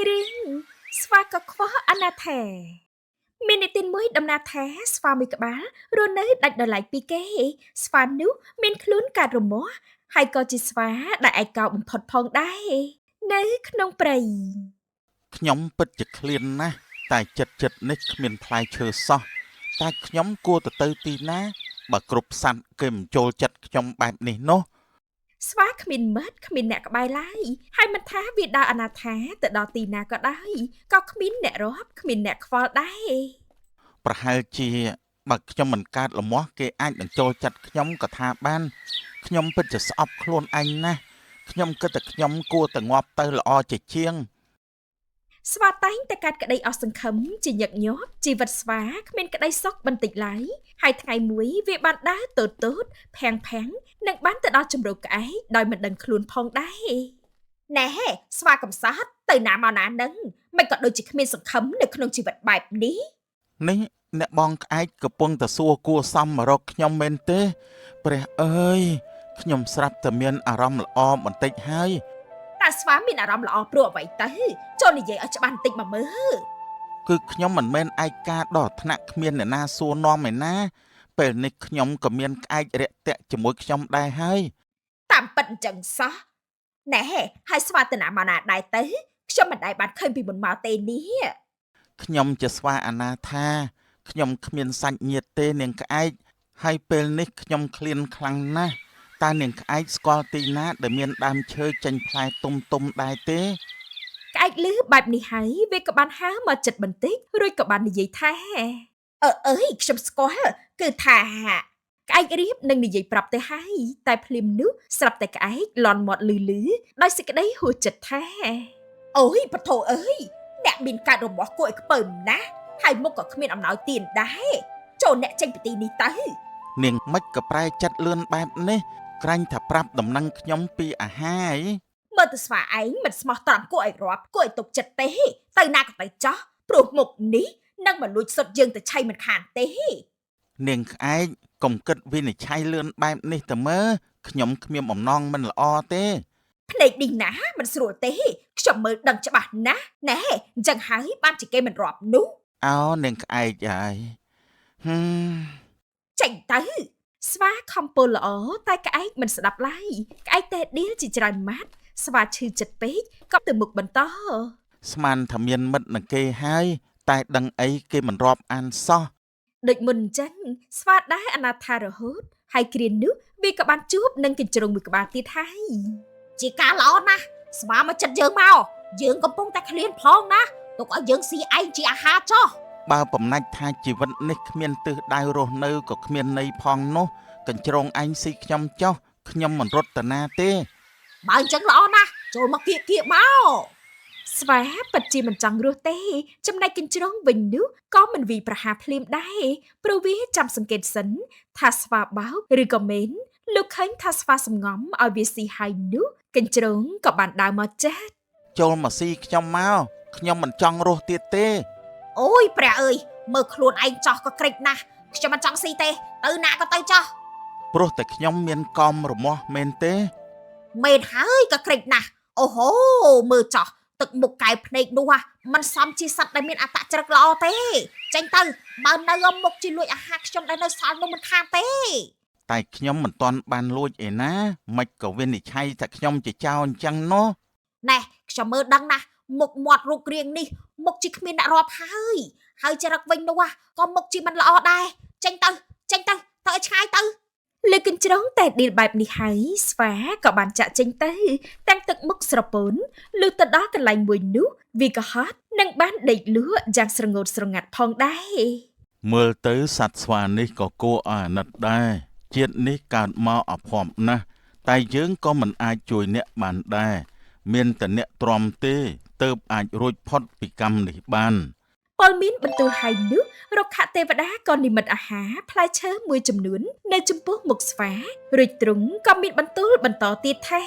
រឿងស្វាកខ្វះអនាថាមាននិទានមួយដំណាលថាស្វាមួយក្បាលរស់នៅដាច់ដោយឡែកពីគេស្វានោះមានខ្លួនកាត់រមាស់ហើយក៏ជាស្វាដែលឯកោបំផុតផងដែរនៅក្នុងព្រៃ ខ្ញុំពិតជាឃ្លានណាស់តែចិត្តចិត្តនេះគ្មានផ្លែឈើសោះតែខ្ញុំគួរទៅទីណាបើគ្រប់សត្វគេមិនចូលចិត្តខ្ញុំបែបនេះនោះ ស្វាគ្មានមិត្តគ្មានអ្នកក្បែរឡើយហើយមិនថាវាដើរអនាថាទៅដល់ទីណាក៏ដោយក៏គ្មានអ្នករាប់គ្មានអ្នកខ្វល់ដែរ ប្រហែលជាបើខ្ញុំមិនកើតលមាស់គេអាចនឹងចូលចិត្តខ្ញុំក៏ថាបានខ្ញុំពិតជាស្អប់ខ្លួនឯងណាស់ខ្ញុំគិតតែខ្ញុំគួរតែងាប់ទៅល្អជាជាង ស្វាតែងតែកាត់ក្តីអស់សង្ឃឹមជាញឹកញាប់ជីវិតស្វាគ្មានក្តីសុខបន្តិចឡើយហើយថ្ងៃមួយវាបានដើរតូចៗភាំងៗនិងបានទៅដល់ជម្រកក្អែកដោយមិនដឹងខ្លួនផងដែរណែស្វាកំសត់ទៅណាមកណានឹងមិនក៏ដូចជាគ្មានសង្ឃឹមនៅក្នុងជីវិតបែបនេះ នេះអ្នកបងក្អែកកំពុងតែសួរគួរសមមករកខ្ញុំមែនទេព្រះអើយខ្ញុំស្រាប់តែមានអារម្មណ៍ល្អបន្តិចហើយ តើស្វាមានអារម្មណ៍ល្អព្រោះអ្វីទៅចូលនិយាយឲ្យច្បាស់បន្តិចមកមើល គឺខ្ញុំមិនមែនឯកាដល់ថ្នាក់គ្មានអ្នកណាសួរនាំឯណាពេលនេះខ្ញុំក៏មានក្អែករាក់ទាក់ជាមួយខ្ញុំដែរហើយ តាមពិតអញ្ចឹងសោះណែហើយស្វាទៅណាមកណាដែរទៅខ្ញុំមិនដែលបានឃើញពីមុនមកទេនេះ ខ្ញុំជាស្វាអនាថាខ្ញុំគ្មានសាច់ញាតិទេនាងក្អែកហើយពេលនេះខ្ញុំឃ្លានខ្លាំងណាស់តើនាងក្អែកស្គាល់ទីណាដែលមានដើមឈើចេញផ្លែទុំទុំដែរទេ ក្អែកលឺបែបនេះហើយវាក៏បានហើរមកចិត្តបន្តិចរួចក៏បាននិយាយថាអើអើយខ្ញុំស្គាល់គឺថាក្អែករៀបនឹងនិយាយប្រាប់ទៅហើយតែភ្លាមនោះស្រាប់តែក្អែកលន់មាត់លឺលឺដោយសេចក្តីហួសចិត្តថាអូយពធោអើយអ្នកមានកើតរបស់គួរឲ្យខ្ពើមណាស់ហើយមុខក៏គ្មានអំណោយទានដែរចូលអ្នកចេញពីទីនេះទៅ នាងមិនក៏ប្រែចិត្តលឿនបែបនេះក្រាញ់ថាប្រាប់ដំណឹងខ្ញុំពីអាហារអី មើលទៅស្វាឯងមិនស្មោះត្រង់គួរឲ្យរាប់គួរឲ្យទុកចិត្តទេទៅណាក៏ទៅចោះព្រោះមុខនេះនឹងមកលួចសុទ្ធយើងទៅឆៃមិនខានទេ នាងក្អែកកុំគិតវិនិច្ឆ័យលឿនបែបនេះទៅមើលខ្ញុំគ្មានបំណងមិនល្អទេ ភ្នែកនេះណាមិនស្រួលទេខ្ញុំមើលដឹងច្បាស់ណាស់ណែអញ្ចឹងហើយបានជាគេមិនរាប់នោះ អោនាងក្អែកហើយហឹម ចេញទៅស្វាខំពោលល្អតែក្អែកមិនស្ដាប់ឡើយក្អែកតែដៀលជាច្រើនម៉ាត់ស្វាឈឺចិត្តពេកក៏ទៅមុខបន្ត ស្មានថាមានមិត្តនឹងគេហើយតែដឹងអីគេមិនរាប់អានសោះ ដូចមុនអញ្ចឹងស្វាដែរអនាថារហូតហើយគ្រានោះវាក៏បានជួបនឹងកញ្ជ្រោងមួយក្បាលទៀតហើយជាការល្អណាស់ស្វាមកចិត្តយើងមកយើងកំពុងតែឃ្លានផងណាទុកឲ្យយើងស៊ីឯងជាអាហារចោះ បើបំណាច់ថាជីវិតនេះគ្មានទិសដៅរស់នៅក៏គ្មានន័យផងនោះកញ្ជ្រោងឯងស៊ីខ្ញុំចោះខ្ញុំមិនរត់ទៅណាទេ បើអញ្ចឹងល្អណាស់ចូលមកគៀកគៀកមកស្វាពិតជាមិនចង់រស់ទេចំណែកកញ្ជ្រោងវិញនោះក៏មិនវីប្រហារភ្លាមដែរព្រោះវាចាំសង្កេតសិនថាស្វាបោកឬក៏មែនលោកឃើញថាស្វាសំងំឲ្យវាស៊ីហើយនោះកញ្ជ្រោងក៏បានដើរមកចាស់ ចូលមកស៊ីខ្ញុំមកខ្ញុំមិនចង់រស់ទៀតទេ អូយព្រះអើយមើលខ្លួនឯងចោះក៏ក្រិចណាស់ខ្ញុំមិនចង់ស៊ីទេទៅណាក៏ទៅចោះ ព្រោះតែខ្ញុំមានកំរមាស់មែនទេ មែនហើយក៏ក្រិចណាស់អូហូមើលចោះទឹកមុខកែវភ្នែកនោះមិនសមជាសត្វដែលមានអត្តចរិតល្អទេចេញទៅបើនៅមុខជាលួចអាហារខ្ញុំដែលនៅសល់នោះមិនខានទេ តែខ្ញុំមិនទាន់បានលួចឯណាមិនក៏វិនិច្ឆ័យថាខ្ញុំជាចោរអញ្ចឹងនោះ ណែខ្ញុំមើលដឹងណាស់មុខមាត់រូបរាងនេះមុខជាគ្មានអ្នករាប់ហើយហើយចរិតវិញនោះក៏មុខជាមិនល្អដែរចេញទៅចេញទៅទៅឲ្យឆ្ងាយទៅលើកញ្ជ្រោងតែឌីលបែបនេះហើយស្វាក៏បានចាក់ចេញទៅទាំងទឹកមុខស្រពោនលុះទៅដល់កន្លែងមួយនោះវាក៏ហត់និងបានដេកលក់យ៉ាងស្រងូតស្រងាត់ផងដែរ មើលទៅសត្វស្វានេះក៏គួរឲ្យអាណិតដែរជាតិនេះកើតមកអភ័ព្វណាស់តែយើងក៏មិនអាចជួយអ្នកបានដែរមានតែអ្នកទ្រាំទេទើបអាចរួចផុតពីកម្មនេះបាន ពលមានបន្ទូលហើយនោះរុក្ខទេវតាក៏និមិត្តអាហារផ្លែឈើមួយចំនួននៅចំពោះមុខស្វារួចទ្រង់ក៏មានបន្ទូលបន្តទៀតថា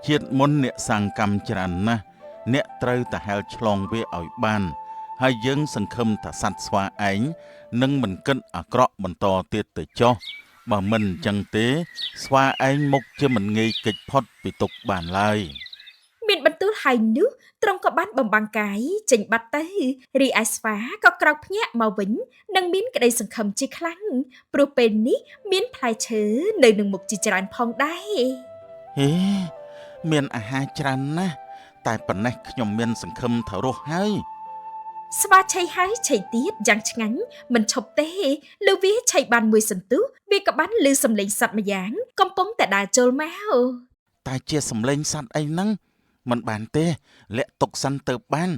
ជាតិមុនអ្នកសាងកម្មច្រើនណាស់អ្នកត្រូវតែហែលឆ្លងវាឲ្យបានហើយយើងសង្ឃឹមថាសត្វស្វាឯងនឹងមិនគិតអាក្រក់បន្តទៀតទៅចុះបើមិនអញ្ចឹងទេស្វាឯងមុខជាមិនងាយគេចផុតពីទុក្ខបានឡើយ មានបន្ទូលហើយនោះ ទ្រង់ក៏បានបំបាំងកាយចេញបាត់ទៅរីឯស្វាក៏ក្រោកភ្ញាក់មកវិញនិងមានក្តីសង្ឃឹមជាខ្លាំងព្រោះពេលនេះមានផ្លែឈើនៅនឹងមុខជាច្រើនផងដែរ ហេមានអាហារច្រើនណាស់តែប៉ុណ្ណេះខ្ញុំមានសង្ឃឹមថារស់ហើយ ស្វាឆីហើយឆីទៀតយ៉ាងឆ្ងាញ់មិនឈប់ទេឬវាឆីបានមួយសន្ទុះវាក៏បានឮសំឡេងសត្វម្យ៉ាងកំពុងតែដើរចូលមក តែជាសំឡេងសត្វអីហ្នឹងមិនបានទេលាក់ទុកសិនទៅបាន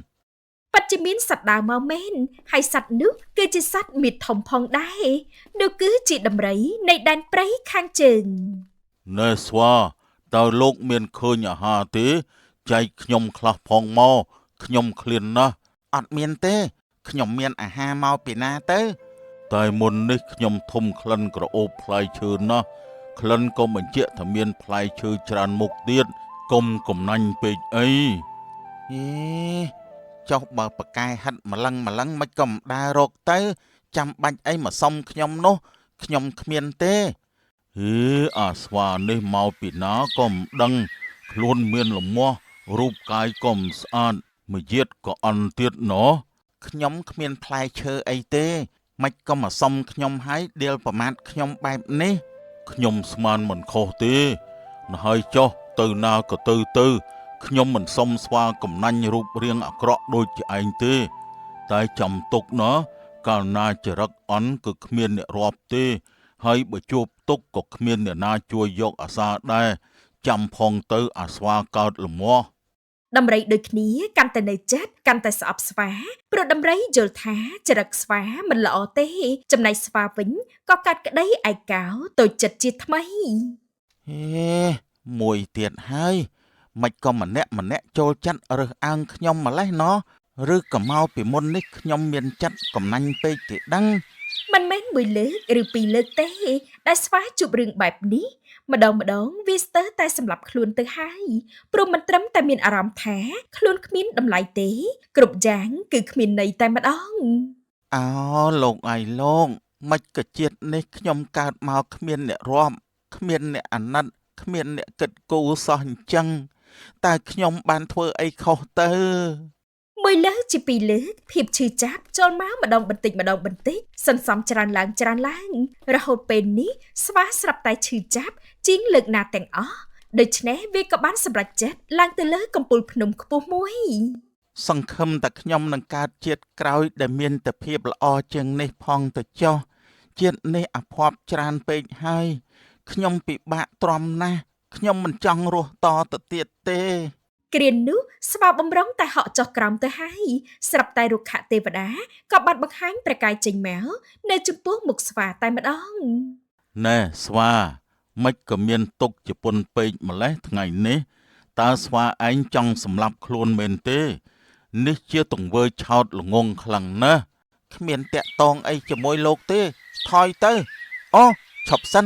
ពិតជាមានសត្វដើរមកមែនហើយសត្វនោះគឺជាសត្វមាឌធំផងដែរនោះគឺជាដំរីនៃដែនព្រៃខាងជើង ណែស្វាតើលោកមានឃើញអាហារទេចែកខ្ញុំខ្លះផងមកខ្ញុំឃ្លានណាស់អត់មានទេខ្ញុំមានអាហារមកពីណាទៅតែមុននេះខ្ញុំធំក្លិនក្រអូបផ្លែឈើណាស់ក្លិនក៏បញ្ជាក់ថាមានផ្លែឈើច្រើនមុខទៀតកុំកំណាញ់ពេកអីហេចុះបើប៉កែហិតម្លឹងម្លឹងមិនក៏មិនដើររកទៅចាំបាច់អីមកសុំខ្ញុំនោះខ្ញុំគ្មានទេហេអាស្វានេះមកពីណាក៏មិនដឹងខ្លួនមានលមាស់រូបកាយក៏មិនស្អាតមយាទក៏អន់ទៀតណោះខ្ញុំគ្មានផ្លែឈើអីទេមិនក៏មកសុំខ្ញុំហើយដៀលប្រមាថខ្ញុំបែបនេះខ្ញុំស្មានមិនខុសទេណោះហើយចុះទៅណាក៏ទៅទៅខ្ញុំមិនសុំស្វាកំណាញ់រូបរាងអាក្រក់ដូចជាឯងទេតែចាំទុកណាកាលណាចរិតអន់គឺគ្មានអ្នករាប់ទេហើយបើជួបទុកក៏គ្មានអ្នកណាជួយយកអាសាដែរចាំផងទៅអាស្វាកើតលមាស់ ដំរីដូចគ្នាកាន់តែនៅចិត្តកាន់តែស្អប់ស្វាព្រោះដំរីយល់ថាចរិតស្វាមិនល្អទេចំណែកស្វាវិញក៏កាត់ក្តីឯកោតូចចិត្តជាថ្មី ហេមួយទៀតហើយមិនក៏ម្នាក់ម្នាក់ចូលចិត្តរើសអើងខ្ញុំម្លេះណោះឬក៏មកពីមុននេះខ្ញុំមានចិត្តកំណាញ់ពេកទេដឹង មិនមែនមួយលើកឬពីរលើកទេដែលស្វាជួបរឿងបែបនេះម្ដងម្ដងវាស្ទើរតែសម្លាប់ខ្លួនទៅហើយព្រោះមិនត្រឹមតែមានអារម្មណ៍ថាខ្លួនគ្មានតម្លៃទេគ្រប់យ៉ាងគឺគ្មានន័យតែម្ដង អោលោកឯងលោកមិនក៏ជាតិនេះខ្ញុំកើតមកគ្មានអ្នករាប់គ្មានអ្នកអាណិតគ្មានអ្នកគិតគូរសោះអញ្ចឹងតើខ្ញុំបានធ្វើអីខុសទៅ មួយលើកជាពីរលើកភាពឈឺចាប់ចូលមកម្ដងបន្តិចម្ដងបន្តិចសន្សំច្រើនឡើងច្រើនឡើងរហូតពេលនេះស្វាស្រាប់តែឈឺចាប់ជាងលើកណាទាំងអស់ដូច្នេះវាក៏បានសម្រេចចិត្តឡើងទៅលើកំពូលភ្នំខ្ពស់មួយ សង្ឃឹមតែខ្ញុំនឹងកើតជាតិក្រោយដែលមានតែភាពល្អជាងនេះផងទៅចុះជាតិនេះអភ័ព្វច្រើនពេកហើយខ្ញុំពិបាកទ្រាំណាស់ខ្ញុំមិនចង់រស់តទៅទៀតទេ គ្រានោះស្វាបំរុងតែហក់ចុះក្រោមទៅហើយស្រាប់តែរុក្ខទេវតាក៏បានបង្ហាញព្រះកាយចេញមកនៅចំពោះមុខស្វាតែម្ដង ណែស្វាមិនក៏មានទុកជាពុនពេកម្លេះថ្ងៃនេះតើស្វាឯងចង់សម្លាប់ខ្លួនមែនទេនេះជាទង្វើឆោតល្ងងខ្លាំងណាស់គ្មានតាក់តងអីជាមួយលោកទេថយទៅអូឈប់សិន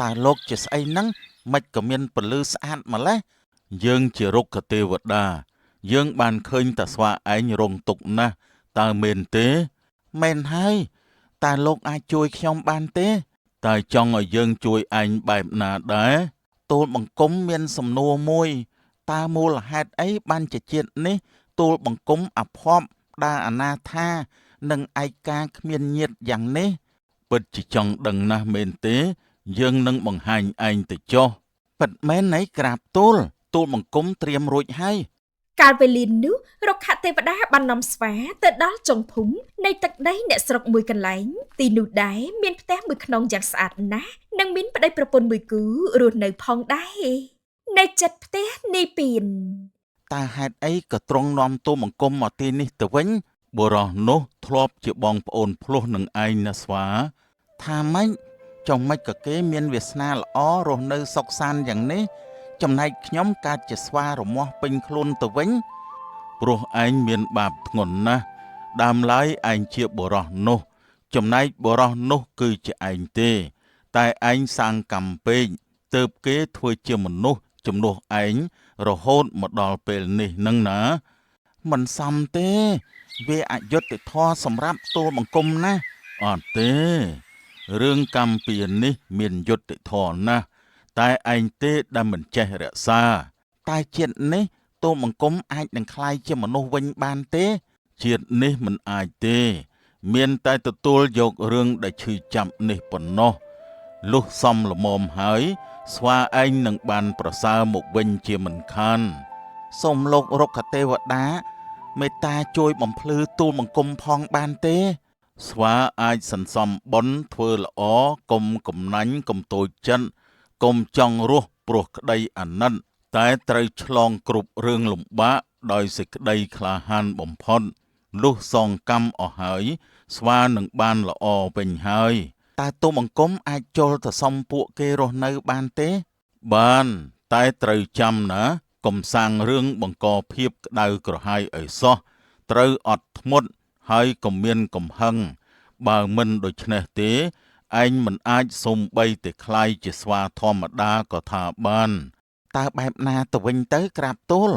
តើលោកជាស្អីហ្នឹងមិនក៏មានពន្លឺស្អាតម្លេះយើងជារុក្ខទេវតាយើងបានឃើញតាស្វាឯងរងទុក្ខណាស់តើមែនទេមែនហើយតើលោកអាចជួយខ្ញុំបានទេតើចង់ឲ្យយើងជួយឯងបែបណាដែរទូលបង្គំមានសំណួរមួយតើមូលហេតុអីបានជាជាតិនេះទូលបង្គំអភ័ព្វដើរអនាថានិងឯកាគ្មានញាតិយ៉ាងនេះពិតជាចង់ដឹងណាស់មែនទេយើងនឹងបង្ហាញឯងទៅចុះពិតមែនណីក្រាបទូលទូលបង្គំត្រៀមរួចហើយ កាលវេលានោះរុក្ខទេវតាបាននាំស្វាទៅដល់ចុងភូមិនៃទឹកដីអ្នកស្រុកមួយកន្លែងទីនោះដែរមានផ្ទះមួយខ្នងយ៉ាងស្អាតណាស់និងមានប្តីប្រពន្ធមួយគូរស់នៅផងដែរនៅចិត្តផ្ទះនាយពៀន តើហេតុអីក៏ទ្រង់នាំទូលបង្គំមកទីនេះទៅវិញបុរសនោះធ្លាប់ជាបងប្អូនភ្លោះនឹងឯងណាស្វាថាម៉េចចុះម៉េចក៏គេមានវាសនាល្អរស់នៅសុខសាន្តយ៉ាងនេះចំណែកខ្ញុំកើតជាស្វារមាស់ពេញខ្លួនទៅវិញព្រោះឯងមានបាបធ្ងន់ណាស់ដើមឡើយឯងជាបុរសនោះចំណែកបុរសនោះគឺជាឯងទេតែឯងសាងកម្មពេកទើបគេធ្វើជាមនុស្សជំនួសឯងរហូតមកដល់ពេលនេះនឹងណាមិនសមទេវាអយុត្តិធម៌សម្រាប់ទូលបង្គំណាស់អត់ទេរឿងកម្មពៀននេះមានយុត្តិធម៌ណាស់តែឯងទេដែលមិនចេះរក្សាតែជាតិនេះ ទូលបង្គំអាចនឹងក្លាយជាមនុស្សវិញបានទេ ជាតិនេះមិនអាចទេ មានតែទទួលយករឿងដែលឈឺចាប់នេះប៉ុណ្ណោះលុះសំល្មមហើយ ស្វាឯងនឹងបានប្រសើរមកវិញជាមិនខានសូមលោករុក្ខទេវតាមេត្តាជួយបំភ្លឺទូលបង្គំផងបានទេ ស្វាអាចសន្សំបុណ្យធ្វើល្អកុំកំណាញ់កុំតូចចិត្តកុំចង់រស់ព្រោះក្តីអាណិត តែត្រូវឆ្លងគ្រប់រឿងលំបាកដោយសេចក្តីក្លាហានបំផុតលុះសងកម្មអស់ហើយ ស្វានឹងបានល្អវិញហើយតើទូលបង្គំអាចចូលទៅសុំពួកគេរស់នៅបានទេ បាន តែត្រូវចាំណាកុំសាងរឿងបង្កភាពក្តៅក្រហាយឲ្យសោះត្រូវអត់ធ្មត់ហើយកុំមានកំហឹងបើមិនដូច្នេះទេឯងមិនអាចសំបីតែក្លាយជាស្វាធម្មតាក៏ថាបានតើបែបណាទៅវិញទៅក្រាបទូល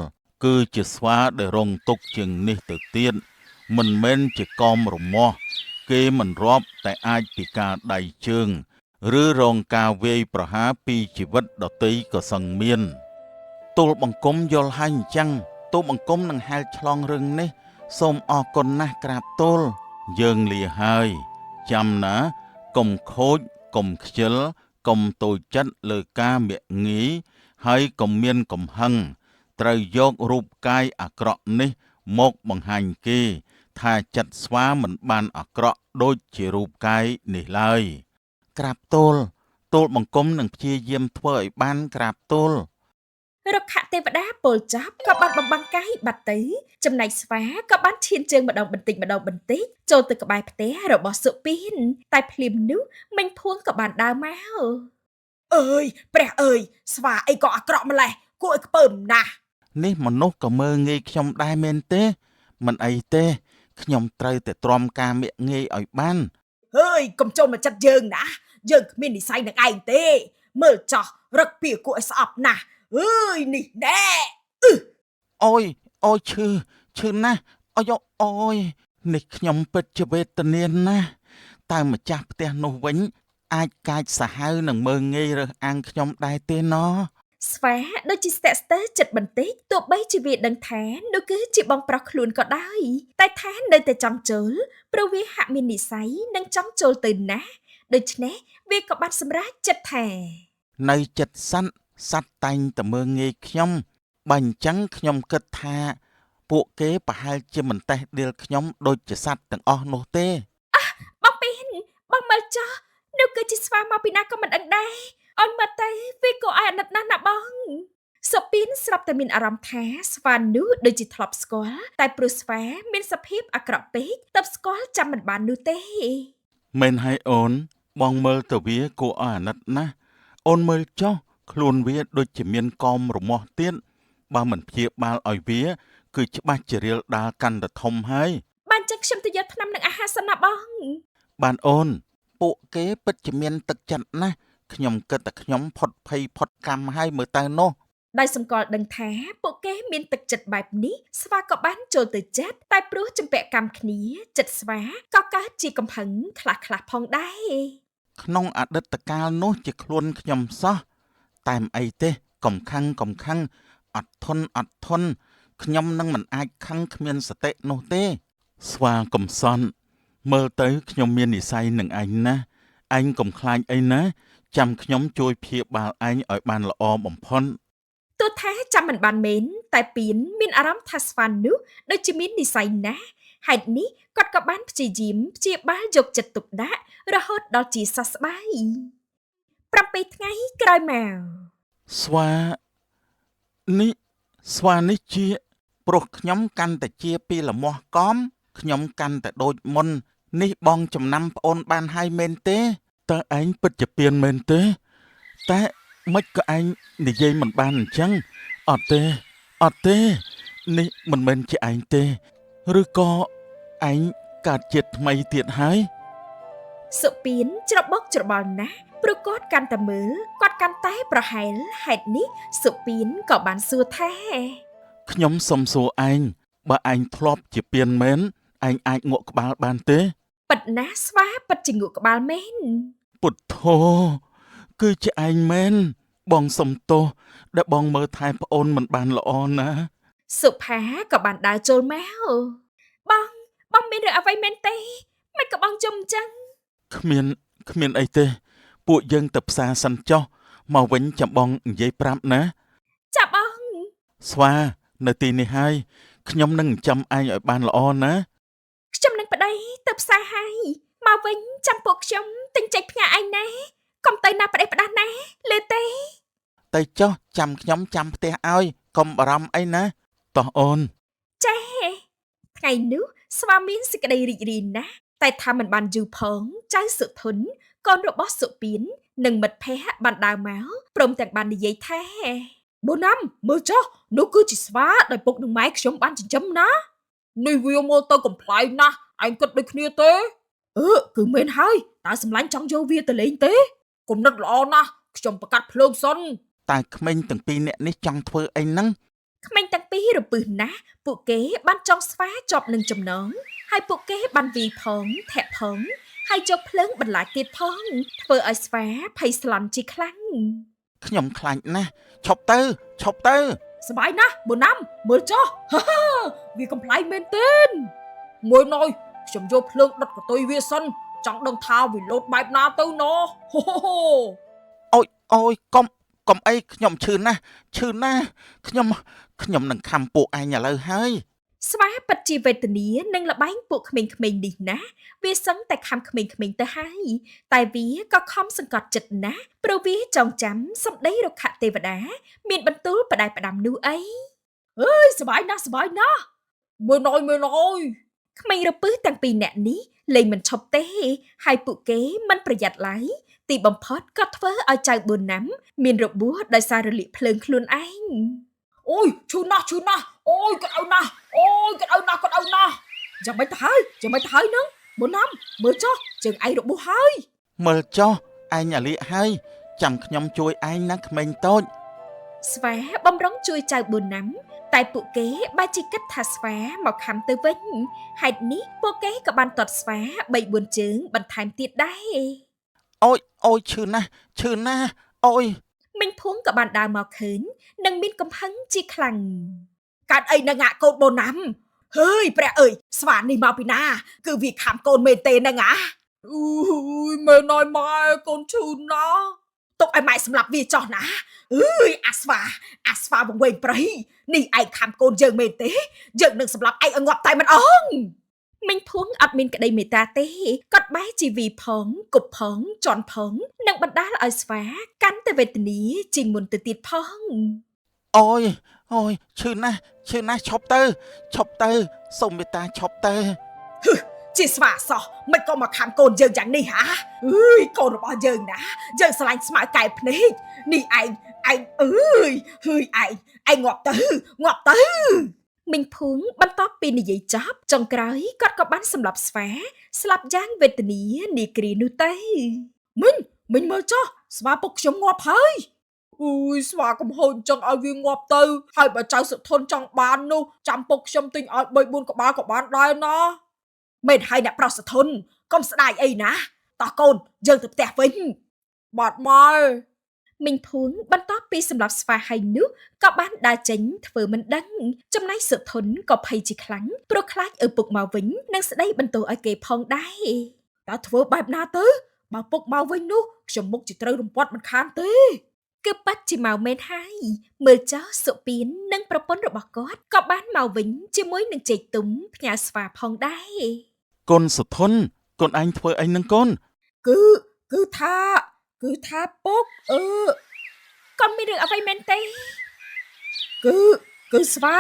គឺជាស្វាដែលរងទុក្ខជាងនេះទៅទៀតមិនមែនជាកមរមាស់គេមិនរាប់តែអាចពិការដៃជើងឬរងការវាយប្រហារពីជីវិតដទៃក៏សឹងមានទូលបង្គំយល់ហើយអញ្ចឹងទូលបង្គំនឹងហែលឆ្លងរឿងនេះសូមអរគុណណាស់ក្រាបទូលយើងលាហើយចាំណាកុំខូចកុំខ្ជិលកុំតូចចិត្តលើការមាក់ងាយហើយកុំមានកំហឹងត្រូវយករូបកាយអាក្រក់នេះមកបង្ហាញគេថាចិត្តស្វាមិនបានអាក្រក់ដូចជារូបកាយនេះឡើយក្រាបទូលទូលបង្គំនឹងព្យាយាមធ្វើឲ្យបានក្រាបទូលរុក្ខទេវតាពលចាប់ក៏បានបំបាំងកាយបាត់ទៅចំណែកស្វាក៏បានឈានជើងម្ដងបន្តិចម្ដងបន្តិចចូលទៅក្បែរផ្ទះរបស់សុពីនតែភ្លាមនោះមិញភួងក៏បានដើរមកអើយព្រះអើយស្វាអីក៏អាក្រក់ម្លេះគួរឲ្យខ្ពើមណាស់នេះមនុស្សក៏មើលងាយខ្ញុំដែរមែនទេមិនអីទេខ្ញុំត្រូវតែទ្រាំការមាក់ងាយឲ្យបានហើយកុំចូលមកចិត្តយើងណាយើងគ្មាននិស័យនឹងឯងទេមើលចោះរឹកពីគួរឲ្យស្អប់ណាស់អើយនេះណែអូយអូយឈឺឈឺណាស់អាយ៉អូយនេះខ្ញុំពិតជាវេទនាណាស់តើម្ចាស់ផ្ទះនោះវិញអាចកាចសាហាវនឹងមើលងាយរើសអើងខ្ញុំដែរទេណស្វាដូចជាស្ទាក់ស្ទើរចិត្តបន្តិចទោះបីជាវាដឹងថានោះគឺជាបងប្រុសខ្លួនក៏ដោយតែថានៅតែចង់ចូលព្រោះវាហាក់មាននិស័យនិងចង់ចូលទៅណាស់ដូច្នេះវាក៏បានសម្រេចចិត្តថានៅចិត្តសត្វសត្វតែងតែមើលងាយខ្ញុំបើអញ្ចឹងខ្ញុំគិតថាពួកគេប្រហែលជាមិនតេះដៀលខ្ញុំដូចជាសត្វទាំងអស់នោះទេបងពីនបងមើលចោះនោះគឺជាស្វាមកពីណាក៏មិនដឹងដែរអូនមើលទៅវាក៏ឲ្យអាណិតណាស់ណាបងសុពីនស្រាប់តែមានអារម្មណ៍ថាស្វានោះដូចជាធ្លាប់ស្គាល់តែព្រោះស្វាមានសភាពអាក្រក់ពេកទើបស្គាល់ចាំមិនបាននោះទេមែនហើយអូនបងមើលទៅវាគួរឲ្យអាណិតណាស់អូនមើលចុះខ្លួនវាដូចជាមានកមរមាស់ទៀតបើមិនព្យាបាលឲ្យវាគឺច្បាស់ជារៀលដាលកាន់តែធំហើយបានចឹងខ្ញុំទៅយកថ្នាំនិងអាហារសិនណាបងបានអូនពួកគេពិតជាមានទឹកចិត្តណាស់ខ្ញុំគិតតែខ្ញុំផុតភ័យផុតកម្មហើយមើលទៅនោះដោយសម្គាល់ដឹងថាពួកគេមានទឹកចិត្តបែបនេះស្វាក៏បានចូលទៅចិត្តតែព្រោះជំពាក់កម្មគ្នាចិត្តស្វាក៏កើតជាកំហឹងខ្លះៗផងដែរក្នុងអតីតកាលនោះជាខ្លួនខ្ញុំសោះតែមិនអីទេកុំខឹងកុំខឹងអត់ធន់អត់ធន់ខ្ញុំនឹងមិនអាចខឹងគ្មានសតិនោះទេស្វាកំសន់មើលទៅខ្ញុំមាននិស័យនឹងឯងណាស់ឯងកុំខ្លាចអីណាចាំខ្ញុំជួយព្យាបាលឯងឲ្យបានល្អបំផុតទោះថាចាំមិនបានមែនតែពៀនមានអារម្មណ៍ថាស្វានោះដូចជាមាននិស័យណាស់ហេតុនេះគាត់ក៏បានព្យាយាមព្យាបាលយកចិត្តទុកដាក់រហូតដល់ជាសះស្បើយ7ថ្ងៃក្រោយមកស្វានេះស្វានេះជាព្រោះខ្ញុំកាន់តែជាពីលមាស់កំខ្ញុំកាន់តែដូចមុននេះបងចំណាំប្អូនបានហើយមែនទេតើឯងពិតជាពៀនមែនទេតែមិនក៏ឯងនិយាយមិនបានអញ្ចឹងអត់ទេអត់ទេនេះមិនមែនជាឯងទេឬក៏ឯងកើតជាតិថ្មីទៀតហើយសុពៀនច្របូកច្របល់ណាស់ព្រោះគាត់កាន់តែមើលគាត់កាន់តែប្រហែលហេតុនេះសុពៀនក៏បានសួរថាខ្ញុំសុំសួរឯងបើឯងធ្លាប់ជាពៀនមែនឯងអាចងក់ក្បាលបានទេពិតណាស់ស្វាពិតជាងក់ក្បាលមែនពុទ្ធោគឺជាឯងមែនបងសុំទោសដែលបងមើលថែប្អូនមិនបានល្អណា សុផាក៏បានដើរចូលមកបងបងមានរឿងអ្វីមែនទេមិនក៏បងជុំអញ្ចឹង គ្មានគ្មានអីទេ ពួកយើងទៅផ្សារសិនចុះមកវិញចាំបងនិយាយប្រាប់ណា ចាបង ស្វានៅទីនេះហើយខ្ញុំនឹងចាំឯងឲ្យបានល្អណា ខ្ញុំនឹងប្តីទៅផ្សារហើយមកវិញចាំពួកខ្ញុំទិញចេកផ្ញើឯងណាកុំទៅណាប្តីផ្ដាស់ណាលើទេ ទៅចុះចាំខ្ញុំចាំផ្ទះឲ្យកុំបារម្ភអីណាតោះអូន ចាថ្ងៃនោះស្វាមានសេចក្តីរីករាយណាស់តែថាមិនបានយូរផងចៅសុធនកូនរបស់សុពៀននិងមិត្តភ័ក្តិបានដើរមកព្រមទាំងបាននិយាយថា បូណាំមើលចុះនោះគឺជាស្វាដែលពុកនឹងម៉ែខ្ញុំបានចិញ្ចឹមណានេះវាមើលទៅកំប្លែងណាស់ឯងគិតដូចគ្នាទេអឺគឺមែនហើយតើសម្លាញ់ចង់យកវាទៅលេងទេគំនិតល្អណាស់ខ្ញុំប្រកាសភ្លើងសិន តើក្មេងទាំងពីរនាក់នេះចង់ធ្វើអីហ្នឹង ក្មេងទាំងពីររពឹសណាស់ពួកគេបានចង់ស្វាជាប់នឹងចំណងហើយពួកគេបានវាយផងធាក់ផងហើយយកភ្លើងបន្លាចទៀតផងធ្វើឲ្យស្វាភ័យស្លន់ជាខ្លាំង ខ្ញុំខ្លាចណាស់ឈប់ទៅឈប់ទៅ សប្បាយណាស់បូណាំមើលចុះហាហាវាកំប្លែងមែនទែនមួយណយខ្ញុំយកភ្លើងដុតកន្ទុយវាសិនចង់ដឹងថាវាលោតបែបណាទៅណោះហូហូហូ អូយអូយកុំកុំអីខ្ញុំឈឺណាស់ឈឺណាស់ខ្ញុំខ្ញុំនឹងខំពួកឯងឥឡូវហើយ ស្វាពិតជាវេទនានិងល្បែងពួកក្មេងៗនេះណាស់វាសឹងតែខំក្មេងៗទៅហើយតែវាក៏ខំសង្កត់ចិត្តណាស់ព្រោះវាចងចាំសម្ដីរុក្ខទេវតាមានបន្ទូលផ្ដែផ្ដាំនោះអី អើយសប្បាយណាស់សប្បាយណាស់មើលណយមើលណយ ក្មេងរពឹសទាំងពីរនាក់នេះលេងមិនឈប់ទេហើយពួកគេមិនប្រយ័ត្នឡើយទីបំផុតក៏ធ្វើឲ្យចៅប៊ូណាំមានរបួសដោយសាររលាកភ្លើងខ្លួនឯង អូយឈឺណាស់ឈឺណាស់អូយក្តៅណាស់អូយក្តៅណាស់ក្តៅណាស់យ៉ាងម៉េចទៅហើយយ៉ាងម៉េចទៅហើយនឹងបូណាំមើលចុះជើងឯងរបួសហើយ មើលចុះឯងអាលៀកហើយចាំខ្ញុំជួយឯងណាក្មេងតូច ស្វាបំរុងជួយចៅប៊ូណាំតែពួកគេបែរជាគិតថាស្វាមកខំទៅវិញហេតុនេះពួកគេក៏បានទាត់ស្វា3 4ជើងបន្ថែមទៀតដែរ អូយអូយឈឺណាស់ឈឺណាស់អូយ មីងភួងក៏បានដើរមកឃើញនិងមានកំហឹងជាខ្លាំង កើតអីនឹងអាកូនបូណាំហើយព្រះអើយស្វានេះមកពីណាគឺវាខំកូនមែនទេនឹងអាអូយមើលណយម៉ែកូនឈឺណាស់ទុកឲ្យម៉ែសម្លាប់វាចោះណាអើយអាស្វាអាស្វាវង្វេងព្រៃនេះឯងខំកូនយើងមែនទេយើងនឹងសម្លាប់ឯងឲ្យងាប់តែមិនអង មីងភួងអត់មានក្តីមេត្តាទេគាត់បែរជាវីផងគប់ផងជន់ផងនិងបណ្ដាលឲ្យស្វាកាន់តែវេទនាជាងមុនទៅទៀតផង អូយអូយឈឺណាស់ឈឺណាស់ឈប់ទៅឈប់ទៅសូមមេត្តាឈប់ទៅ ជាស្វាសោះមិនក៏មកខំកូនយើងយ៉ាងនេះហ่าអើយកូនរបស់យើងណាយើងស្រឡាញ់ស្មើកែភ្នែកនេះឯងឯងអើយហើយឯងឯងងាប់ទៅងាប់ទៅ មីងភួងបន្ទាប់ពីនិយាយចប់ចុងក្រោយគាត់ក៏បានសម្លាប់ស្វាស្លាប់យ៉ាងវេទនានាគ្រានោះទៅ មិញមិញមើលចុះស្វាពុកខ្ញុំងាប់ហើយអើយស្វាកំហូចចង់ឲ្យវាងាប់ទៅហើយបើចៅសុធនចង់បាននោះចាំពុកខ្ញុំទិញឲ្យ3 4ក្បាលក៏បានដែរណាមែនហើយអ្នកប្រុសសុធនកុំស្ដាយអីណាតោះកូនយើងទៅផ្ទះវិញបាទម៉ែ មីងភួងបន្ទាប់ពីសម្លាប់ស្វាហើយនោះក៏បានដើរចេញធ្វើមិនដឹងចំណែកសុធនក៏ភ័យជាខ្លាំងព្រោះខ្លាចឪពុកមកវិញនិងស្ដីបន្ទោសឲ្យគេផងដែរ តើធ្វើបែបណាទៅបើពុកមកវិញនោះខ្ញុំមុខជាត្រូវរំពាត់មិនខានទេ គឺប៉ាត់ជាមកមែនហើយមើលចោះសុពៀននិងប្រពន្ធរបស់គាត់ក៏បានមកវិញជាមួយនឹងចេកទុំផ្ញើស្វាផងដែរ កូនសុធនកូនឯងធ្វើអីនឹងកូន គឺគឺថាគឺថាពុកអឺ កូនមានរឿងអ្វីមែនទេ គឺគឺស្វា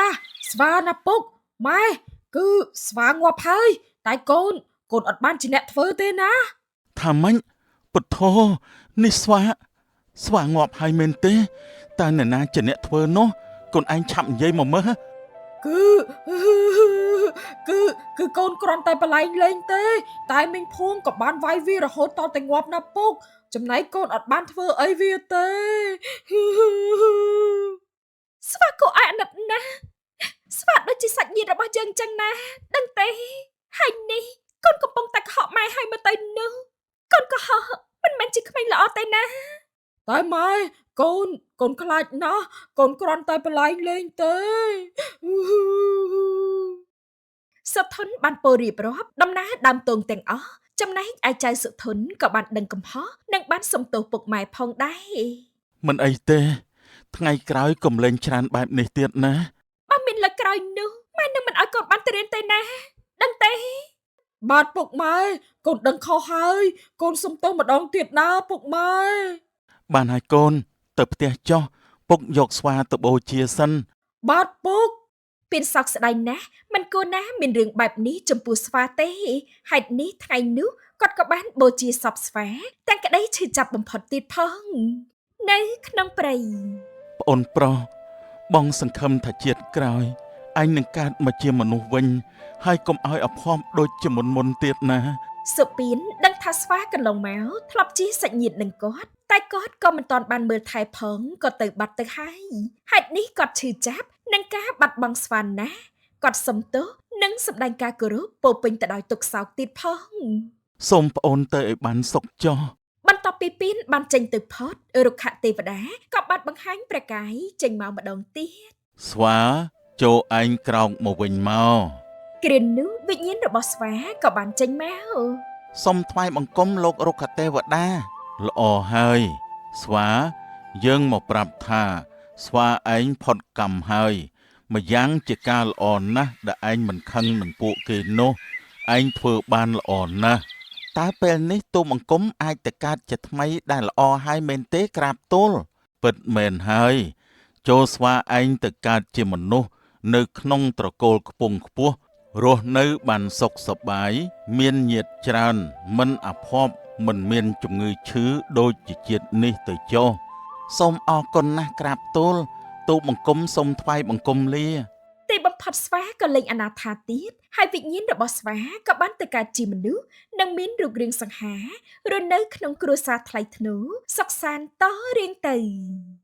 ស្វាណាពុកម៉ែគឺស្វាងាប់ហើយតែកូនកូនអត់បានជាអ្នកធ្វើទេណា ថាម៉េចពុទ្ធោនេះស្វាស្វាងាប់ហើយមែនទេតើអ្នកណាជាអ្នកធ្វើនោះកូនឯងឆាប់និយាយមកមើល គឺគឺគឺកូនគ្រាន់តែបលែងលេងទេ តែមីងភួងក៏បានវាយវារហូតតតែងាប់ណាពុកចំណែកកូនអត់បានធ្វើអីវាទេ ស្វាគួរឲ្យអាណិតណាស់ស្វាដូចជាសាច់ញាតិរបស់យើងចឹងណាដឹងទេហើយនេះកូនកំពុងតែកុហកម៉ែហើយមើលទៅនោះកូនកុហកមិនមែនជាក្មេងល្អទេណា តែម៉ែកូនកូនខ្លាចណាស់កូនគ្រាន់តែប្រឡែងលេងទេ សុធនបានពោលរៀបរាប់ដំណើរដើមទងទាំងអស់ចំណែកឯចៅសុធនក៏បានដឹងកំហុសនិងបានសុំទោសពុកម៉ែផងដែរ មិនអីទេ ថ្ងៃក្រោយកុំលេងច្រើនបែបនេះទៀតណា បើមានលើកក្រោយនោះម៉ែនឹងមិនឲ្យកូនបានទៅរៀនទេណាដឹងទេ បាទពុកម៉ែកូនដឹងខុសហើយកូនសុំទោសម្ដងទៀតណាពុកម៉ែ បានហើយកូន ទៅផ្ទះចុះពុកយកស្វាទៅបូជាសិន បាទពុក ពេលសោកស្ដាយណាស់មិនគួរណាមានរឿងបែបនេះចំពោះស្វាទេហេតុនេះថ្ងៃនោះគាត់ក៏បានបូជាសពស្វាទាំងក្តីឈឺចាប់បំផុតទៀតផងនៅក្នុងព្រៃ ប្អូនប្រុសបងសង្ឃឹមថាជាតិក្រោយឯងនឹងកើតមកជាមនុស្សវិញ ហើយកុំឲ្យអភ័ព្វដូចជាមុនមុនទៀតណា សុពៀនដឹងថាស្វាកន្លងមកធ្លាប់ជាសាច់ញាតិនឹងគាត់តែគាត់ក៏មិនទាន់បានមើលថែផងក៏ទៅបាត់ទៅហើយហេតុនេះគាត់ឈឺចាប់នឹងការបាត់បង់ស្វាណាស់គាត់សុំទោសនិងសម្ដែងការគោរពពោរពេញទៅដោយទុក្ខសោកទៀតផង សូមប្អូនទៅឲ្យបានសុខចុះ បន្ទាប់ពីពៀនបានចេញទៅផុតរុក្ខទេវតាក៏បានបង្ហាញព្រះកាយចេញមកម្ដងទៀត ស្វាចូលឯងក្រោកមកវិញមក គ្រានោះវិញ្ញាណរបស់ស្វាក៏បានចេញមក សូមថ្វាយបង្គំលោករុក្ខទេវតាល្អហើយស្វាយើងមកប្រាប់ថា ស្វាឯងផុតកម្មហើយម្យ៉ាងជាការល្អណាស់ដែលឯងមិនខឹងនឹងពួកគេនោះឯងធ្វើបានល្អណាស់តើពេលនេះទូបង្គំអាចទៅកើតជាថ្មីដែលល្អហើយមែនទេក្រាបទូលពិតមែនហើយចូលស្វាឯងទៅកើតជាមនុស្សនៅក្នុងត្រកូលខ្ពង់ខ្ពស់រស់នៅបានសុខសប្បាយមានញាតិច្រើនមិនអភ័ព្វមិនមានជំងឺឈឺដូចជាជាតិនេះទៅចុះសូមអរគុណណាស់ក្រាបទូលទូបង្គំសូមថ្វាយបង្គំលា ទីបំផុតស្វាក៏លែងអនាថាទៀតហើយវិញ្ញាណរបស់ស្វាក៏បានទៅកើតជាមនុស្សនិងមានរូបរាងសង្ហារស់នៅក្នុងគ្រួសារថ្លៃថ្នូរសុខសាន្តតរៀងទៅ។